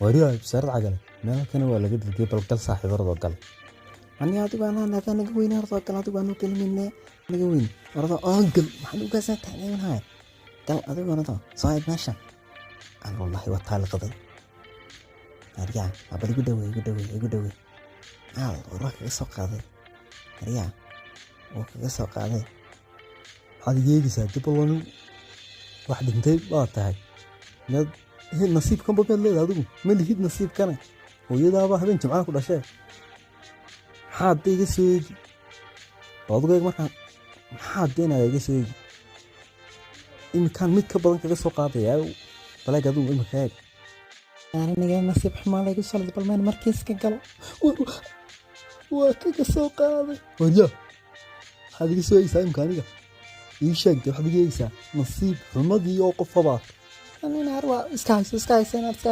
Wariyaa bisaarad cagale, meelkana waa laga dhargay. Bal gal, saaxiib, orodoo gal. Ani adigu anaa nagaa naga weyn. Ordoo gal adigu, aanu gelmayne, naga weyn. Ordoo oo gal. Maxaad ugaasaan tacleemanaya? Gal adigu, ordoo soo eeg meesha. Al wallahi waa taaliqaday. Aryaa, bal igu dhawey, igu dhawey, igu dhawey. Al war waa kaga soo qaaday. Aryaa, wuu kaga soo qaaday. Maxaad iga eegaysaa? Dib nin wax dhintay baad tahay. Miyaad nasiibkanba miyaad leedahay adigu? Ma lihid nasiibkane, hooyadaabaa habeen jimcaha ku dhashee. Maxaad da iga soo eegi? Bal adigu eeg markaan. Maxaad deenaya iga soo eegi? Iminkaan mid ka badan kaga soo qaadayaa. Baleeg adigu, imika eeg. Aniga nasiib xumaa laygu soo bal maan markiis ka galo. Waa kaga soo qaaday. Waryaa, maxaad iga soo eegaysaa imika aniga? Ii sheeg de, waxaad iga eegaysaa nasiib xumadii oo qofabaad. Anina waa iska hayso, iska hayso inaad iska